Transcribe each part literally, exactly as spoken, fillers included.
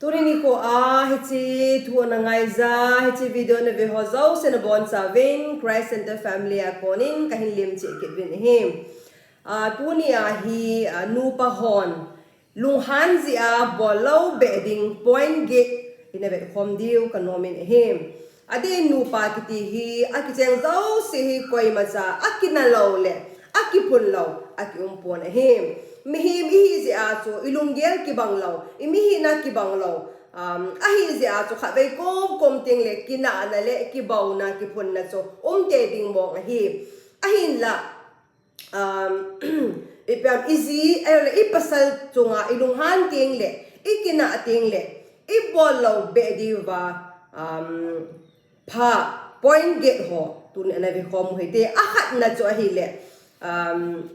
Tuni nikho a hiche thu ana ngaija, hiche video nave ho jouse nabonchauvin Christ Center family a konin kahin lemcheh kit uvin ahi. Ah, tuni a hi, ah, nupa hon lunghan jeh a bollou beh ding point get ina vetkhom diu kanomin ahi. Adeh in nupa kiti hi akicheng jouse hi koimacha akinah lou le akiphun lou akium pon ahi. Mihem ihi jeh a chu ilunggel kibang lou, imihina kibang lou, um, ahi jeh a chu khatvei komkom tengle kinahna le kibouna kiphunna chu umtei ding mong ahi. Ahinla, um, ipi ham, iji, ahiloule ipasal chunga ilunghan tengle, ikinah tengle, ibollou beh diuva, um, pha point get ho tuni ana vekhom u hite. Akhatna chu ahile, um,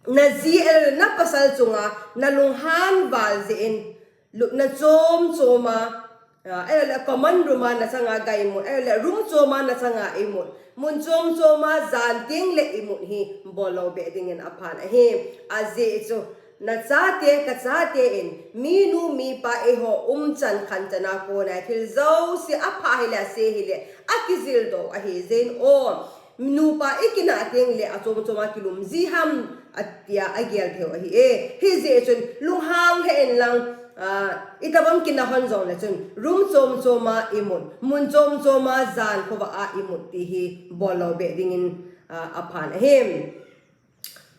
naji ahiloule napasal chunga nalunghan val jeh in lupna chom choma, ah, ahiloule common room a nachanga ga imut, ahiloule room choma nachanga imut, mun chom choma jan tengle imut hi bollou beh dingin aphan ahi. Ajeh chu nachate kachate in minu mipa eiho umchan khanchana kona thil jouse apha hile ase hile akijildoh ahi jeh in, o, nupa ikinah tengle achom choma kilum ji ham atia agel theiu ahi e. Hijeh chun lunghang lheh inlang, ah, itobang kinah hon jongle chun room chom choma imut, mun chom choma jan khovah a imut ti hi bollou beh dingin, ah, aphan ahi.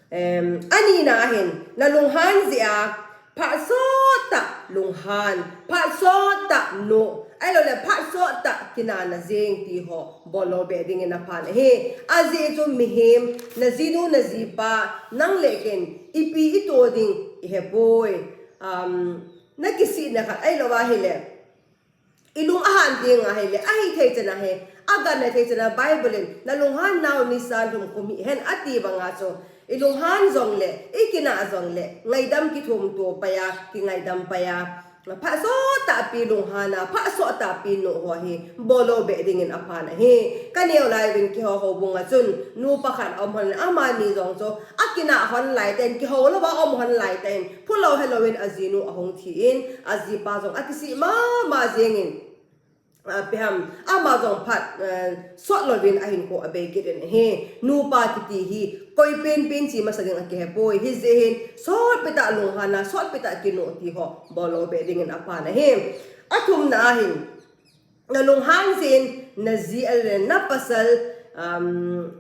Em, anina hin nalunghan jeh a phat sottah lunghan, phat sottah noh, ahiloule phat sottah kinahna jeng ti ho bollou beh dingin aphan ahi. Ajeh chu mihem, najinu najipa, nang le ken ipi ito ding ihepoi. Um, nakisihna khat ahilouva hile, ilung ahan tenga hile, ahithei chana hi, aganna thei chana Bible in nalunghan nau nisa lhumkhum hih hen ati banga chu, ilunghan jongle, ikinah jongle ngaidam kithumto paiya, kingaidam paiya, phat sottahpi lunghana, phat sottahpi noh ho hi bollou beh dingin aphan ahi. Kaneo lai uvin keiho houbunga chun nupa khat aum hon, amani jong chu akinah hon laitah in, kihou louva aum hon laitah in, phulou helouvin ajinu ahung thi in, ajipa jong akisih mama jengin, ah, ipi ham, ama jong phat, eh, sot louvin ahinkho abei kit in ahi. Nupa kiti hi koi penpen che masa ding akihepoi. Hijeh hin sotpitah lunghana, sotpitah kinoh ti ho bollou beh dingin aphan ahi. Athumna ahin, nalunghan jeh in naji ahiloule napasal, um,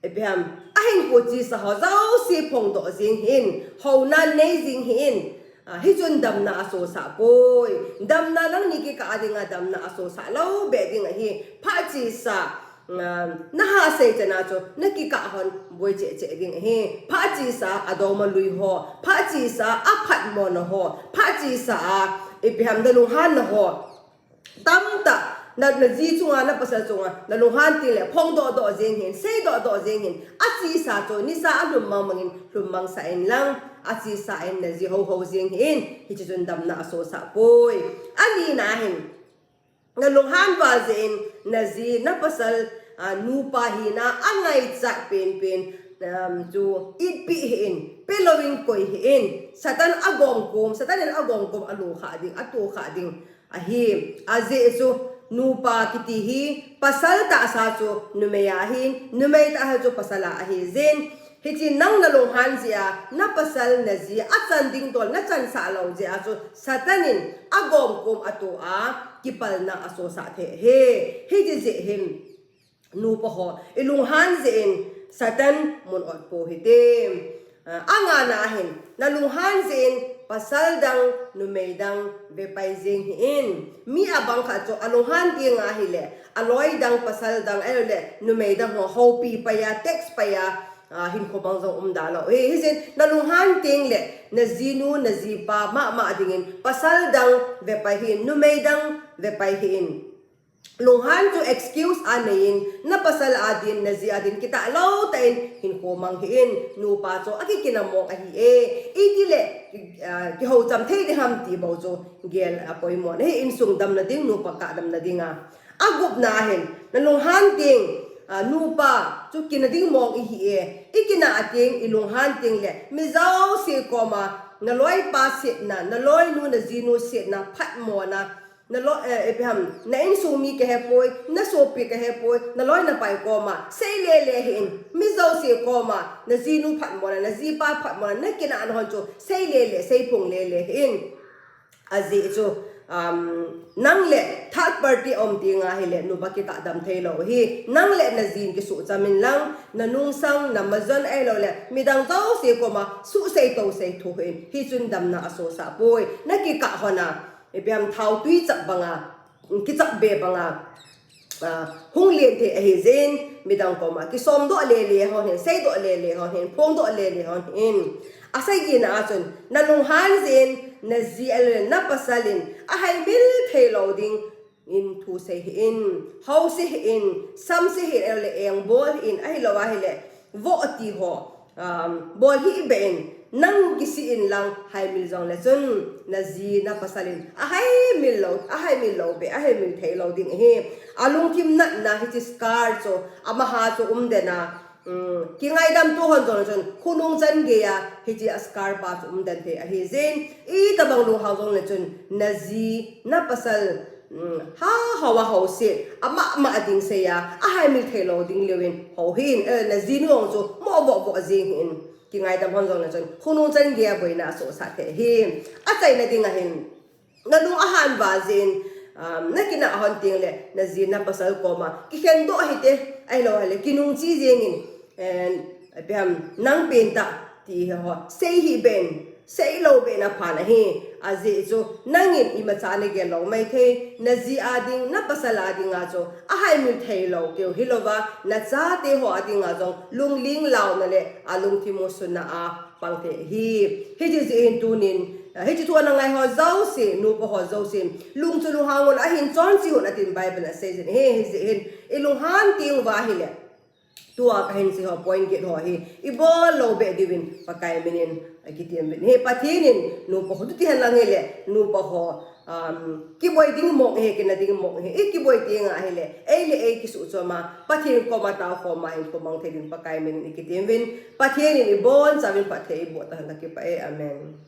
ipi ham, ahinkho chesa ho jouse phongdoh jeng hih in, houna nei jeng hih in, ah, hichun damna asosah poi. Damna nangni kikah a dinga damna asosah lou beh ding ahi. Phat chesa, ah, nahasei chana chu nakikah hon boi cheh cheh ding ahi. Phat chesa adongma lui ho, phat chesa aphatmona ho, phat chesa a, ipi ham, nalunghanna ho tamtah, na, naji chunga, napasal chunga nalunghan tengle phongdoh doh jeng hih in, seidoh doh jeng hih in. Achesa chu nisa alhum mang mangin lhum mangsah inlang, achesa in naji houhou jeng hih in, hiche chun damna asosah poi. Anina hin, nalunghan val jeh in naji, napasal, ah, nupa hina angaichat penpen, um, chu itpeh hih in, pelouvin koi hih in. Satan agomkom, Satan in agomkom alo khah ding, ato khah ding ahi. Ajeh chu nupa kiti hi pasal tahsa chu numei a ahin, numei tahsa chu pasal a ahi jin. Hiche nang nalunghan jeh a, napasal naji achan ding tol nachansah lou jeh a chu Satan in agomkom ato a, kipalna asosah thei ahi. Hiche jeh hin nupa ho ilunghan jeh in Satan mun ot pou hite. Ah, angana hin, nalunghan jeh in pasal dang, numei dang vepai jeng hih in. Mi abang khat chu alunghan tenga hile, aloi dang, pasal dang, ahiloule numei dang ho houpi paiya, text paiya, ah, hinkho bang jong umda lou ahi. Hijeh in nalunghan tengle najinu najipa mama dingin pasal dang vepai hih in, numei dang vepai hih in. Lunghan chu excuse anei in, napasal a din, naji a din kitah lou tah in hinkho mang hih in. Nupa chu akikinah mong ahi e. Itile, ah, kihoucham thei ding ham ti bou chu gel apoimo ahi, insung damna ding, nupa kah damna dinga. Agupna hin, nalunghan teng, ah, nupa chu kinah ding mong ihi e. Ikinah teng, ilunghan tengle mi jouse koma naloipa setna, naloinu, najinu setna, phatmona, naloi, eh, ipi ham, na insung mi kahepoi, nasopi kahepoi, naloi napai koma sei lele hih in. Mi jouse koma najinu phatmona, najipa phatmona, nakinahna hon chu sei lele, seiphong lele hih in. Ajeh chu, um, nang le third party um teng ahile nupa kikah dam theilou hi. Nang le najin kisuhcham in lang, nanungsang, namajon ahilouleh midang jouse koma suhsei tousei thu hih in. Hichun damna asosah poi. Nakikah hon a, ipi ham, thaotui chap banga, kichap be banga, ah, hung len thei ahi jeh in, midang koma kisomdoh lele hon hin, seidoh lele hon hin, phongdoh lele hon hin. Asagina a chun, nalunghan jeh in, naji ahilouleh napasal in ahaimil theilou dingin thu sei hih in, hou se hih in, sam se hih in, ahilouleh engbol hih in, ahilou ahile voh ti ho, um, bol hih beh in, nang kisih in lang haimil jongle chun, naji, napasal in ahaimil lou, ahaimil lou beh, ahaimil theilou ding ahi. Alungthim natna hiche scar chu, amaha chu umden a, um, kingaidam to hon jongle chun, khonung chan geiya hiche a scar pa chu umden thei ahi jeh in, itobang lunghang jongle chun, naji, napasal, um, ha, hou a hou se, amama ding seiya, ahaimil theilou ding leuvin hou hih in, eh, najinu jong chu moh vohvoh jeng hih in. Kingaidam hon jongle chun, khonung chan geiya boina asosah thei ahi. Achaina ding ahin, nalung ahan va jeh in, um, nakinah hon tengle, naji, napasal koma kikhendoh hite, ahilou ahile kinungche jeng in, and, ipi ham, nang pentah ti ho sei hih beh in, seilou beh in aphan ahi. Ajeh chu, nangin imacha nagel lou maithei, naji a ding, napasal a dinga chu ahaimil theilou keu hilouva, nachate ho a dinga jong lungling launa le alungthim musuna a pang thei ahi. Hiche jeh hin tunin, hiche thu ana ngai ho jouse, nupa ho jouse, lung chu lunghang un, ahin chonse un atin Bible in asei jin ahi. Hijeh hin, ilunghan teng uva ahile, tua kahin sei ho point get ho hi ibol lou beh diuvin Pakai minin akitem uvin ahi. Pathen in nupa ho, tuti hen lang hile, nupa ho, um, kiboi ding mong ahi, kina ding mong ahi. Ikiboi tenga ahile, ei le ei kisuhchom a, Pathen koma taokhom a hinkho mang thei dingin Pakai minin ikitem uvin, Pathen in ibonchauvin phatthei eiboh tahen, kakipah e. Amen.